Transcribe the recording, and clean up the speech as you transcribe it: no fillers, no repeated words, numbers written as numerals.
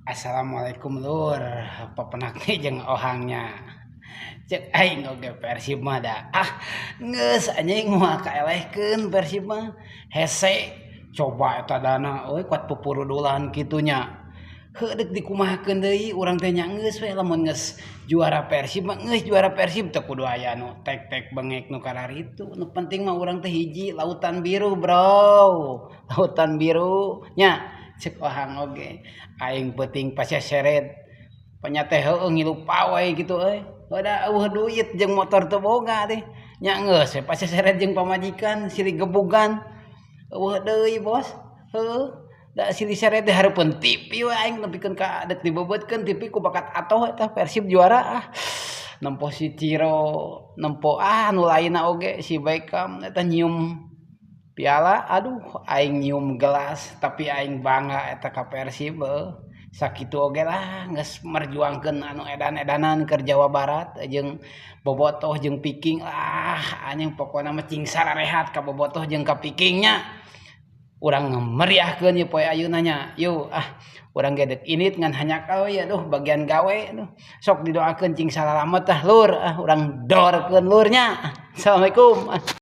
Assalamualaikum, Lur. Papenak jeung ohangnya. Cek aing oge Persib mah da. Ah, geus anjing, moal kaelehkeun Persib mah. Hese coba eta dana euy, kuat pupurudulan kitu nya. Heuh, deuk dikumahakeun deui urang teh nya? Geus we, lamun geus juara Persib mah geus juara Persib, teu kudu aya nu tek-tek bengek nu kararitu. Nu penting mah urang teh hiji, lautan biru, bro. Lautan biru nya. Cek ohang oge aing peuting paseseret panya teh heueuh, ngilu pawe kitu euy. Da euweuh duit jeung motor teu boga teh nya, geus we paseseret jeung pamajikan silih gebugan, euweuh deui, bos. Heueuh da, silih seret teh hareupeun TV we aing nepikeun ka deuk dibebeutkeun TV ku bakat atoh eta Persib juara. Ah, nempo si Ciro, nempo ah nu lainna oge, si Beckham eta nyium piala, aduh, aing nyium gelas, tapi aing bangga eta ka Persib. Heuh, sakitu oge lah, geus merjuangkeun anu edan-edanan keur Jawa Barat jeung bobotoh jeung Viking lah anjing. Pokona mah cing sararehat ka bobotoh jeung ka Viking nya. Urang meriahkeun ieu poe ayeuna nya. Yuk ah, urang ge deuk indit ngan hanjakal we, aduh, bagian gawe. Aduh, sok didoakeun cing salalamet tah, Lur. Ah, urang dorkeun, Lur, nya. Assalamualaikum.